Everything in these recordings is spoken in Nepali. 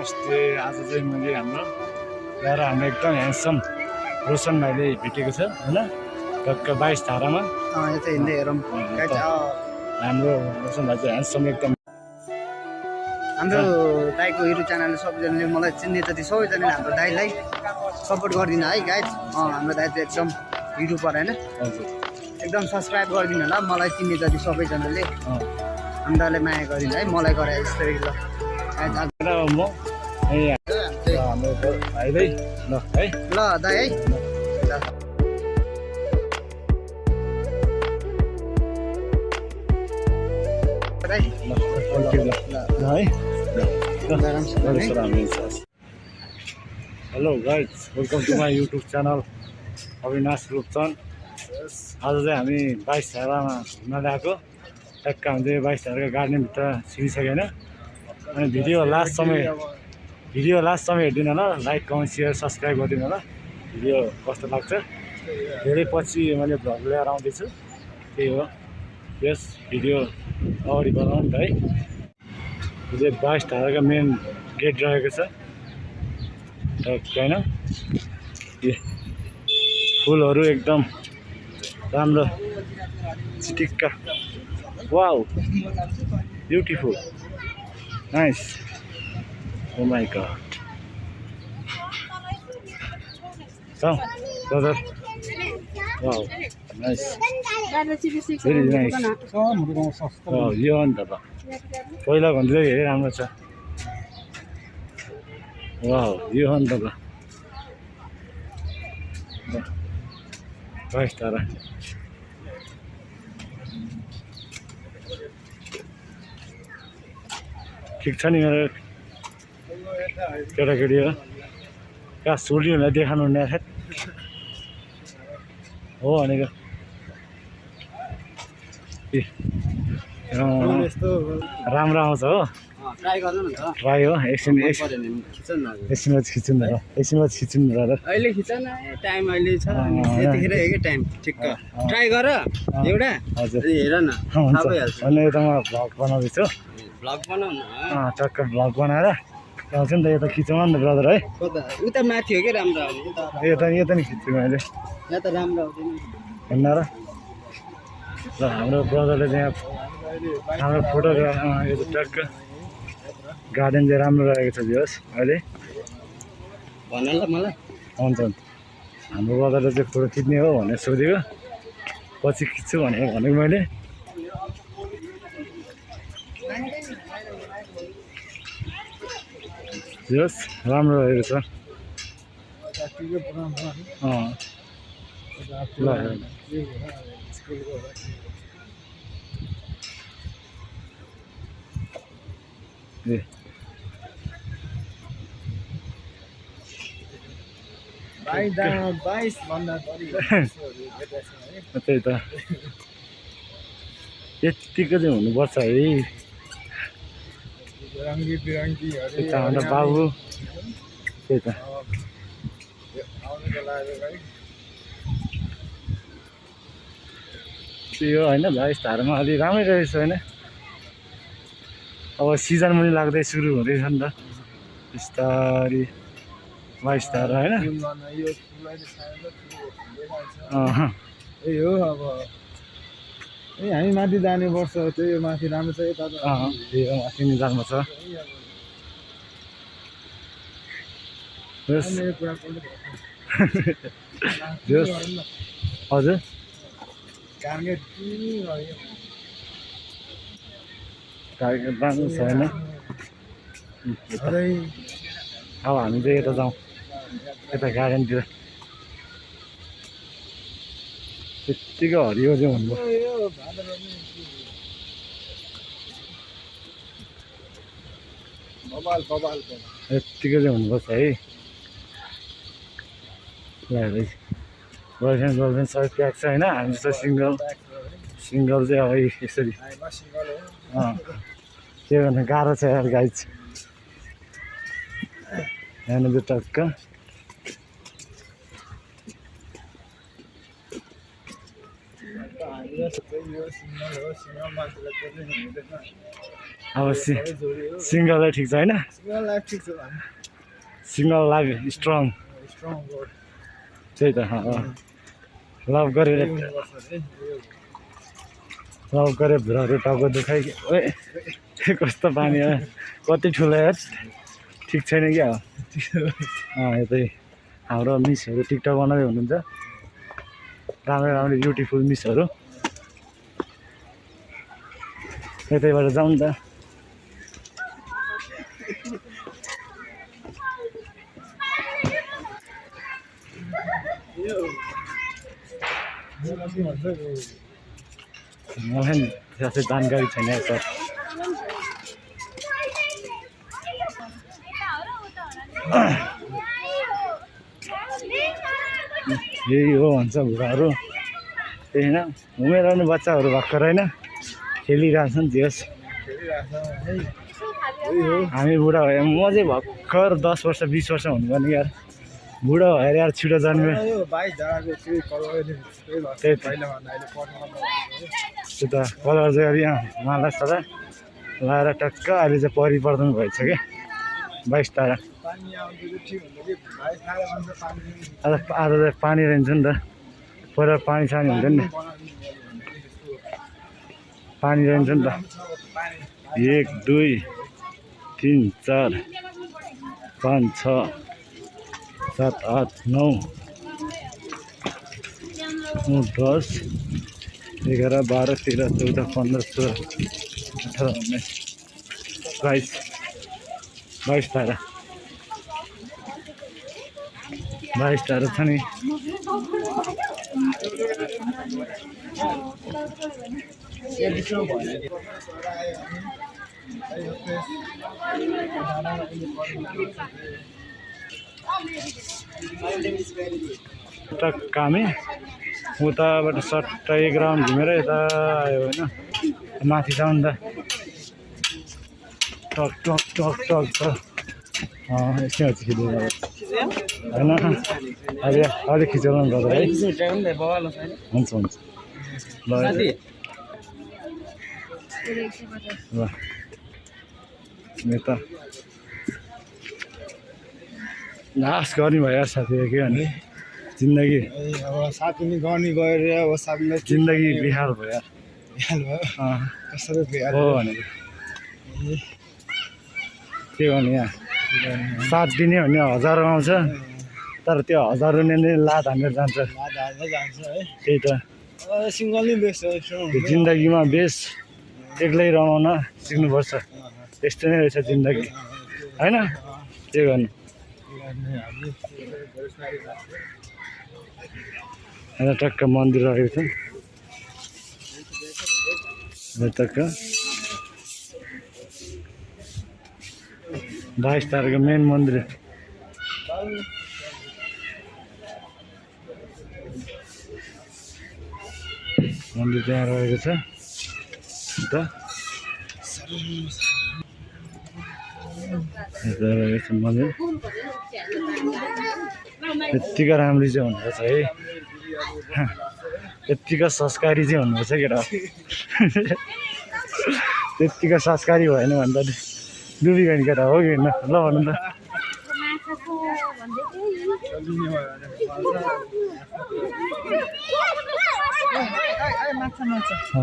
नमस्ते। आज चाहिँ मैले हाम्रो एकदम ह्यान्डसम रोशन भाइले भेटेको छ होइन, टक्क 22 धारामा। यो चाहिँ हिँड्दै हेरौँ हाम्रो रोशन भाइ चाहिँ ह्यान्डसम एकदम। हाम्रो दाइको युट्युब च्यानलले सबैजनाले मलाई चिन्ने जति सबैजनाले हाम्रो दाइलाई सपोर्ट गरिदिनु है गाइज। हाम्रो दाइ चाहिँ एकदम युट्युबर होइन, एकदम सब्सक्राइब गरिदिनु होला। मलाई चिन्ने जति सबैजनाले हाम्रो दाइलाई माया गरिदिनु है, मलाई गरे जस्तै ल। म हाम्रो भाइले ल है, ल दाइ है, hello guys, welcome to my YouTube channel Avinash Rupchan. आज चाहिँ हामी 22 धारामा घुम्न ल्याएको। ट्याक्क हामीले 22 धाराको गार्डनभित्र छिरिसक्यो होइन। अनि भिडियो लास्टसम्म हेरिदिनु होला। लाइक कमेन्ट सेयर सब्सक्राइब गरिदिनु होला। भिडियो कस्तो लाग्छ धेरै पछि मैले भ्लग लिएर आउँदैछु, त्यही हो। यस भिडियो अगाडि बढाउँ नि त है। यो चाहिँ 22 धाराको मेन गेट रहेको छ टक्क होइन। फुलहरू एकदम राम्रो चिटिक्क, wow beautiful, nice, oh my God. Brother, wow nice, very nice. यो हो नि त, पहिला भन्दा धेरै राम्रो छ। वाउ, यो हो नि त। 22 धारा ठिक छ नि मेरो केटाकेटी हो। कहाँ सोल्टीहरूलाई देखाउनु हुने हो भनेको। राम्रो आउँछ हो, ट्राई हो। एकछिन खिच्नु न, अहिले खिच न, टाइम अहिले छ यतिखेर हेर्यो टाइम ठिक्क। ट्राई गर एउटा, हजुर हेर न थाहा भइहाल्छ। अनि यता म भ्लग बनाउँदैछु, भ्लग बनाउनु टक्क भ्लग बनाएर आउँछ नि त। यता खिचौँ नि त ब्रदर है, उता माथि हो कि राम्रो आउने, यता नि खिच्छु मैले, यहाँ त राम्रो आउँदैन हेर्न र। ल हाम्रो ब्रदरले त्यहाँ हाम्रो फोटोग्राफ, यो त टक्क गार्डन चाहिँ राम्रो रहेको छ भ्यूस अहिले। भन ल मलाई। हुन्छ हाम्रो ब्रदरले चाहिँ फोटो खिच्ने हो भनेर सोधेको, पछि खिच्छु भनेको मैले। भ्यूस राम्रो रहेको छ। ल ए त्यही त, यत्तिको चाहिँ हुनुपर्छ है। हाम्रो बाबु त्यही त, त्यही हो होइन। 22 धारामा अलि राम्रै रहेछ होइन। अब सिजन पनि लाग्दै सुरु हुँदैछ नि त बिस्तारी 22 धारा होइन। त्यही हो, अब हामी माथि जाने वर्ष त्यही माथि राम्रो छ यता। त्यही हो, माथि नि राम्रो छ। हजुर टार्गेट राम्रो छ होइन। अब हामी चाहिँ यता जाउँ, यता गार्डनतिर। त्यत्तिकै हरियो चाहिँ हुनु, यत्तिकै चाहिँ हुनुपर्छ है। गर्लफ्रेन्ड सबै प्याक छ होइन। हामी जस्तो सिङ्गल चाहिँ अब यसरी त्यो भन्दा गाह्रो छ यार गाइज। यहाँनिर टक्क अब सिङ्गलै ठिक छ होइन सिङ्गल लाइफ ठिक छ single life strong strong word त्यही त लभ गरेर भुराहरू टाउको दुखाइ ओए कस्तो पानी हो कति ठुलो यार ठिक छैन क्या यतै हाम्रो मिसहरू टिकटक बनाउँदै हुनुहुन्छ राम्रो राम्रो ब्युटिफुल मिसहरू यतैबाट जाउँ नि त मलाई त्यस्तै जानकारी छैन सर यही हो भन्छ भुवाहरू त्यही होइन उमेर आउने बच्चाहरू भर्खर होइन खेलिरहेछन् जेस हामी बुढा भयो म चाहिँ भर्खर 10 वर्ष 20 वर्ष हुनुपर्ने यार बुढा भएर यार छिटो जन्मे त्यही त कलर चाहिँ अब यहाँ माला सदा लगाएर टक्क अहिले चाहिँ परिवर्तन भएछ क्या 22 तारा आज चाहिँ पानी रहन्छ नि त पहिला पानी सानी हुन्छ नि पानी रहन्छ नि त 1 2 3 4 5 6 7 8 9 10 11 12 13 14 15 16 18 19 22 तारा 22 तारा छ नि कामै उताबाट सट्टै ग्राउन्ड घुमेर यता आयो होइन माथि जाउँ नि त टक टक टक टक छ यस्तै हो खिच्नु होइन अहिले अलिक खिचाउनु गर्दा है हुन्छ हुन्छ ल यता नाश गर्ने भयो साथी के भने जिन्दगी अब साथी नि गर्ने गएर अब साथीलाई जिन्दगी बिहार भयो कसरी बिहार हो भनेको के गर्ने यहाँ साथ दिने भने 1000 आउँछ तर त्यो 1000 रुपियाँ नै लात हानेर जान्छ त्यही त सिङ्गल नै बेस्ट जिन्दगीमा बेस एक्लै रमाउन सिक्नुपर्छ यस्तो नै रहेछ जिन्दगी होइन के गर्नु यहाँ टक्क मन्दिर रहेको छ टक्क 22 ताराको मेन मन्दिर मन्दिर त्यहाँ रहेको छ त रहेको छ मन्दिर यत्तिको राम्रो चाहिँ हुनुपर्छ है यत्तिको संस्कारी चाहिँ हुनुपर्छ केटा त्यत्तिको संस्कारी भएन भने त डुबिगयो नि केटा हो कि होइन ल भन्नु त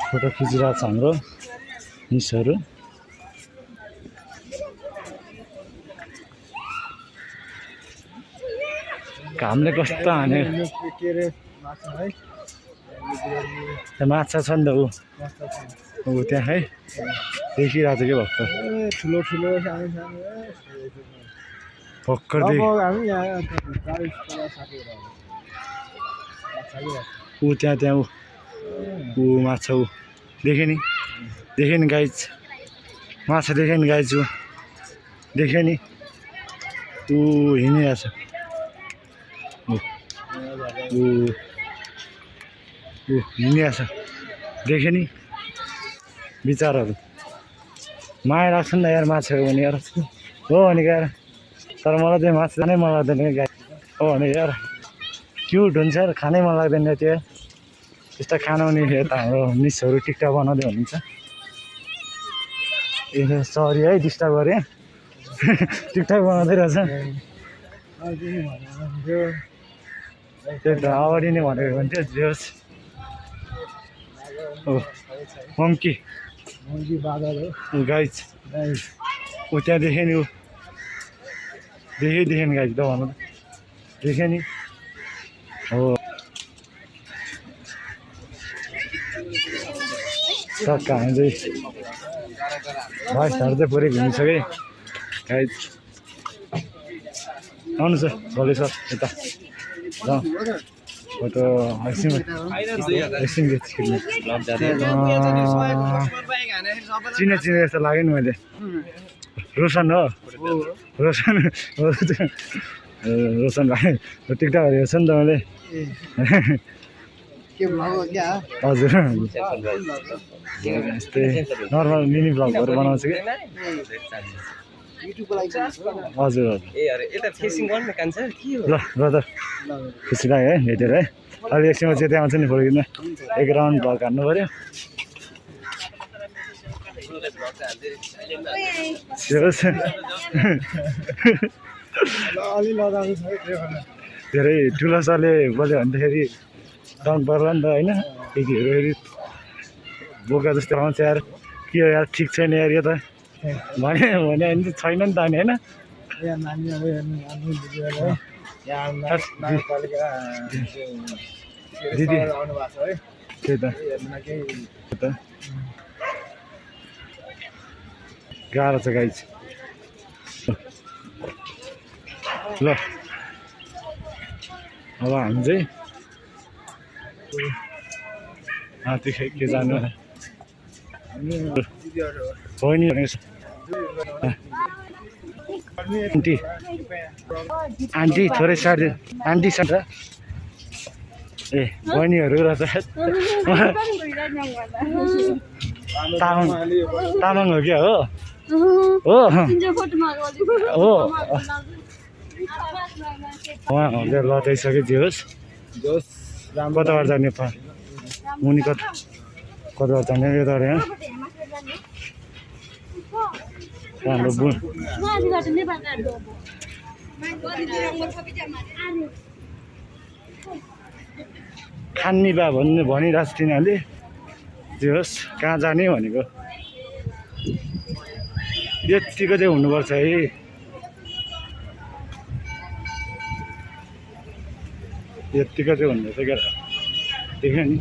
फोटो खिचिरहेको छ हाम्रो मिसहरू घामले कस्तो हाने माछा छ नि त ऊ त्यहाँ है देखिरहेको छ कि भर्खर ठुलो ठुलो भर्खर ऊ त्यहाँ ऊ माछा ऊ देखेँ नि गाइज माछा देखेँ नि गाइज ऊ देखेँ नि ऊ हिँडिरहेछ ऊ हिँडिरहेछ देखेँ नि विचारहरू माया लाग्छ नि त यार माछा हो भने यार हो भने यार तर मलाई चाहिँ माछा जानै मन लाग्दैन गाई हो भने यार क्युट हुन्छ यार खानै मन लाग्दैन त्यो त्यस्तो खानाउने यता हाम्रो मिसहरू टिकटक बनाउँदै हुनुहुन्छ ए सरी है डिस्टर्ब गरेँ टिकटक बनाउँदै रहेछ त्यही त अगाडि नै भनेको हुन्थ्यो जे होस् मङ्की गाइज ऊ त्यहाँ देखेँ नि ऊ देखेँ गाइज त भन्नु देखेँ नि हो टक्क हामी चाहिँ भाइसहरू चाहिँ पुरै घुमिसकेँ गाइज आउनु सर भोलि सर यता फोटो एकछिन चिने जस्तो लाग्यो नि मैले रोशन हो रोशन भाइ टिकटकहरू हेर्छ नि त मैले हजुर यस्तै नर्मल मिनी भ्लगहरू बनाउँछु कि हजुर ल ब्रदर खुसी लाग्यो है भेटेर है अहिले एकछिनमा चाहिँ त्यहाँ आउँछ नि फोटो खिच्न एक राउन्ड भ्लग हान्नु पऱ्यो धेरै ठुलो सरले बोल्यो भन्दाखेरि डाउन पर्ला नि त होइन केटीहरू फेरि बोका जस्तो आउँछ यार के हो यार ठिक छैन यार यो त भने भने छैन नि त अनि होइन दिदी त्यही त गाह्रो छ गाइज ल अब हामी चाहिँ हात्ती के जानु बहिनी आन्टी आन्टी थोरै साथी आन्टी छ ए बहिनीहरू रहेछ तामाङ हो क्या हो हो उहाँ लताइसक्यो जे होस् कताबाट जाने मुनि कताबाट जाने यो त यहाँ हाम्रो खान्नी बा भनिरहेको छु तिनीहरूले जे होस् कहाँ जाने भनेको यतिको चाहिँ हुनुपर्छ है यतिको चाहिँ हुनुपर्छ क्या देख्यो नि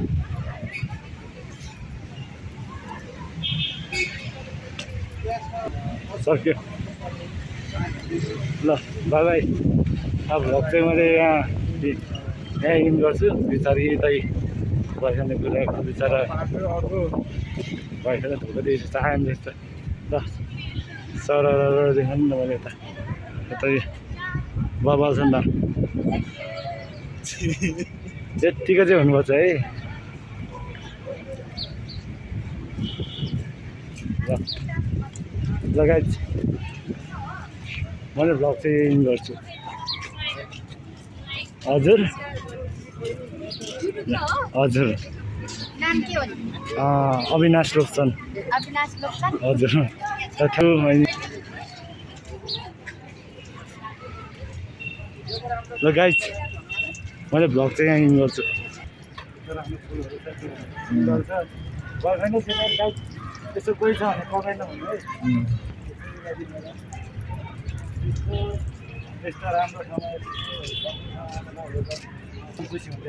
सक्यो ल बाई बाई अब भ्लग चाहिँ मैले यहाँ इन गर्छु बिचारी यतै भइसक्ने कुरा बिचरा भइसक्यो धोको दिएपछि चाहन जस्तो ल सर देखाउँ नि त मैले यता यतै बबाल छ नि त यत्तिको चाहिँ हुनुपर्छ है ल गाइज मैले भ्लग चाहिँ इन गर्छु हजुर हजुर अविनाश लोकसन हजुर ल गाइज मैले भ्लग चाहिँ यहाँ इन गर्छु यसो कोही छ भने कमेन्ट भन्नु है यस्तो राम्रो ठाउँमा खुसी हुन्छ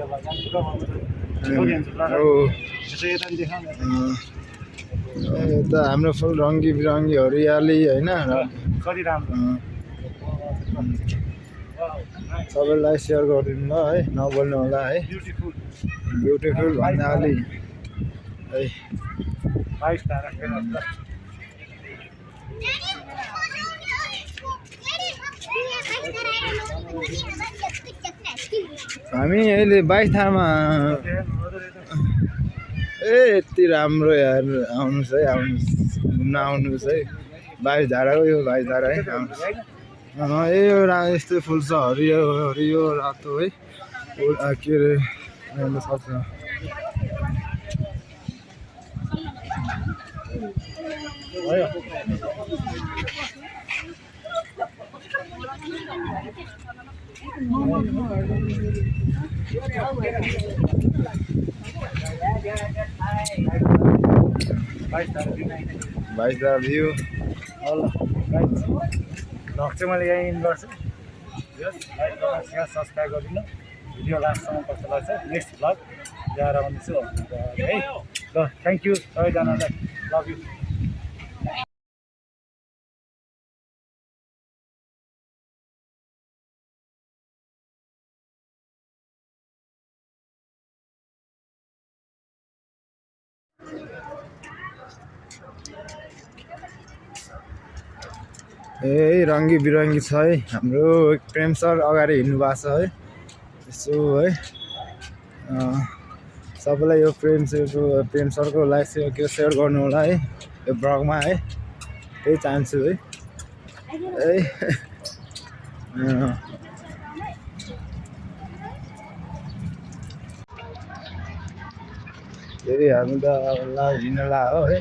यता हाम्रो फुल रङ्गी बिरङ्गी हरियाली होइन कति राम्रो सबैलाई सेयर गरिदिनु ल है नबोल्नु होला है ब्युटिफुल भन्दा अलि है 5 तारा हामी अहिले 22 थामा यति राम्रो यार आउनुहोस् है आउनुहोस् घुम्न आउनुहोस् है 22 धाराको यो 22 धारा है आउनुहोस् यो यस्तै फुल छ हरियो हरियो रातो है के अरे सक्छ भयो भाइ द भ्यू ल गाइस भ्लग चाहिँ मैले यहीँ इन गर्छु लाइक गर्न सेयर सब्सक्राइब गरिदिनु भिडियो लास्टसम्म कस्तो लाग्छ नेक्स्ट भ्लग ल्याएर आउनेछु है ल थ्याङ्क यू सबैजनालाई लभ यू ए रङ्गी बिरङ्गी छ है हाम्रो प्रेम सर अगाडि हिँड्नु भएको छ है यसो है सबैलाई यो प्रेम सरको लाइफ के सेयर गर्नु होला है यो ब्लगमा है त्यही चाहन्छु है फेरि हामी त हिँड्न ला हो है